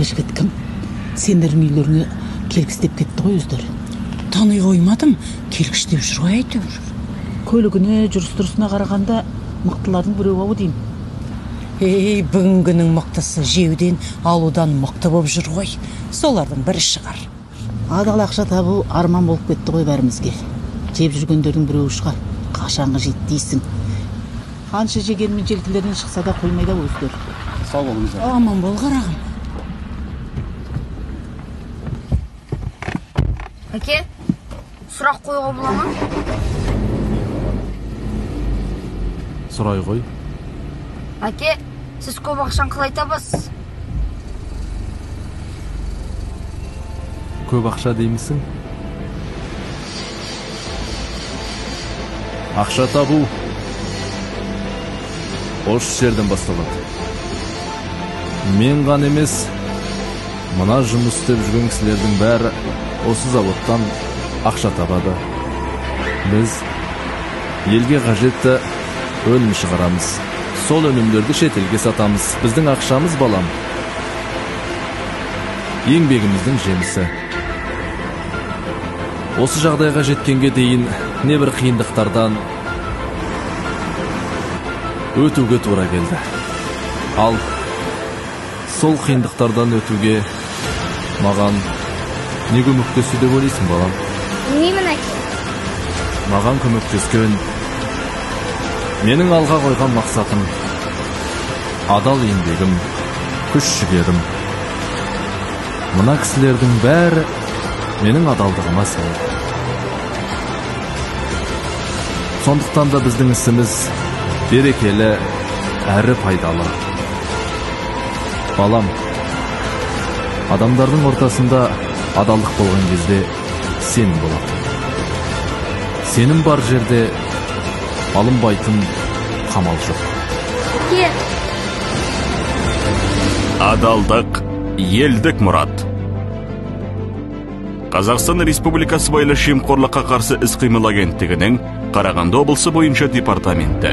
Әлгі жігіт кім? Сендердің үйлеріңе келгіштеп кетті ғой өздері. Тани қоймадым, келгіштеп жүр ғой әйтеуір. Көлігіне, жүріс-тұрысына қарағанда мықтылардың біреуі ау деймін. Ей, бүгінгінің мықтысы жеуден, алудан мықты болып жүр ғой. Солардың бірі шығар. Адал ақша табу арман болып кетті ғой бәрімізге. Жеп жүргендердің біреуі шығар. Қашанғы жейді дейсің. Қанша жегенмен желкелерінен шықса да қоймайды ау өздері. Сау болыңыздар. Аман бол, қарағым. Әке, сұрақ қоюға бола ма? Сұрай ғой. Әке, сіз көп ақшаны қалай табасыз? Көп ақша деймісің? Ақша табу осы жерден басталады. Мен ғана емес, мына жұмыс істеп жүрген кісілердің бәрі осы заводтан ақша табады. Біз елге қажетті өнім шығарамыз. Сол өнімдерді шетелге сатамыз. Біздің ақшамыз, балам, еңбегіміздің жемісі. Осы жағдайға жеткенге дейін небір қиындықтардан өтуге тура келді. Ал сол қиындықтардан өтуге маған не көмектесті деп ойлайсың, балам? Білмеймін, әке. Маған көмектескен менің алға қойған мақсатым, адал еңбегім, күш жігерім. Мына кісілердің бәрі менің адалдығыма сенеді. Сондықтан да біздің ісіміз берекелі әрі пайдалы. Балам, адамдардың ортасында адалдық болған кезде сенім болады. Сенім бар жерде алынбайтын қамал жоқ. Адалдық, елдік мұрат. Қазақстан Республикасы Сыбайлас жемқорлыққа қарсы іс-қимыл агенттігінің Қарағанды облысы бойынша департаменті.